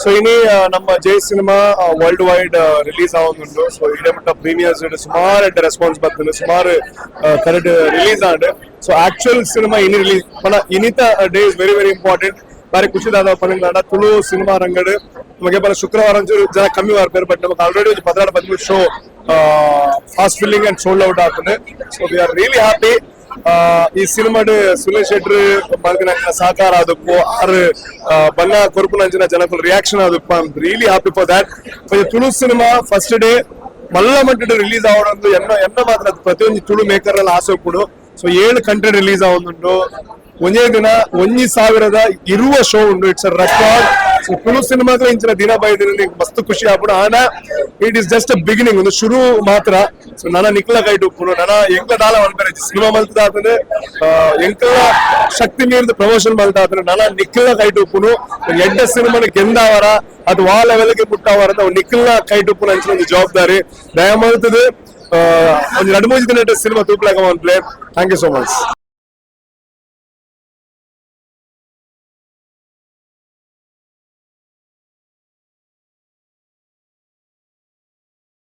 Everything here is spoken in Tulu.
ಸೊ ಇನಿ ನಮ್ಮ ಜೈ ಸಿನಿಮಾ ವರ್ಲ್ಡ್ ವೈಡ್ ರಿಲೀಸ್ ಆವೊಂದುಂಡು. ಸೊ ಇಡೆ ಮುಟ್ಟ ಪ್ರೀಮಿಯರ್ಸ್ ಸುಮಾರು ಎಡ್ಡೆ ರೆಸ್ಪಾನ್ಸ್ ಬರ್ತದೆ, ಸುಮಾರು ಕರೆಕ್ಟ್ ರಿಲೀಸ್ ಆಂಡ್. ಸೊ ಆಕ್ಚುಯಲ್ ಸಿನಿಮಾ ಇನಿ ರಿಲೀಸ್ ಪಂಡ ಇನಿತ day is very very important. ಬಾರಿ ಖುಷಿ ದಾದ ಪನಂಗಾಡ, ತುಳು ಸಿನಿಮಾ ರಂಗಡ್ ನಮಗೆ ಬರ ಶುಕ್ರವಾರ ಒಂಚೂರು ಜನ ಕಮ್ಮಿ ಬರ್ತಾರೆ. ಬಟ್ ನಮಗೆ ಆಲ್ರೆಡಿ ಒಂದು 12, 13 show fast filling and sold out ಆಗ್ತದೆ. So we are really happy. ಈ ಸಿನಿಮಾಡ್ ಸುನೀಲ್ ಶೆಟ್ರ್ ಮಲ್ದಿನ ಸಹಕಾರ ಆದಪ್ಪು, ಆರು ಬಣ್ಣ ಕೊರ್ಪುನಂಚಿನ ಜನಕುಲು reaction Adappa. Really happy for that. Tulu cinema first day ಮಲ್ಲ ಮಟ್ಟದ ರಿಲೀಸ್ ಆವಡೊಂದು ಎನ್ನ ಎನ್ನ ಮಾತ್ರ ಅದು ಪ್ರತಿಯೊಂದು ತುಳು ಮೇಕರ್ ಅಲ್ಲಿ ಆಸೆ ಉಪ್ಪುಡು. ಸೊ ಏಳು ಕಂಟ್ರಿ ರಿಲೀಸ್ ಆವೊಂದುಂಡು. ಒಂಜೇ ದಿನ 1020 ಶೋ ಉಂಡು. It's a record. So Tulu ಸಿನಿಮಾಗ್ಲ ಇಂಚಿನ ದಿನ ಬೈದಿನ ಮಸ್ತ್ ಖುಷಿ ಆಪುಂಡು. ಆನ it is just a beginning, ಒಂದು ಶುರು ಮಾತ್ರ. ಸೊ ನನ ನಿಕ್ಲ ಕೈಟ್ ಉಪ್ಪುಂಡು. ನನ ಎಂಕ್ಲ ದಾಲ ಮಲ್ಪೆರೆ, ಸಿನಿಮಾ ಮಲ್ತದಾತಂದ್ರೆ ಎಂಕಲ ಶಕ್ತಿ ಮೀರಿದ ಪ್ರಮೋಷನ್ ಮಲ್ತಾತಂದ್ರೆ ನನ ನಿಕ್ಲ ಕೈಟ್ ಉಪ್ಪುನು. ಎಡ್ಡ ಸಿನಿಮಾನ ಗೆಂದಾವರ ಅದು ವಾ ಲೆವೆಲ್ಗೆ ಮುಟ್ಟಾವರ ಅಂತ ನಿಕ್ಲ ಕೈಟ್ ಉಪ್ಪುನ ಅಂಚಿನ ಒಂದು ಜವಾಬ್ದಾರಿ. ದಯಮಲ್ತದು ಒಂದು 2-3 ದಿನ cinema ತೂಪ್ಲಾಗ. Thank you so much.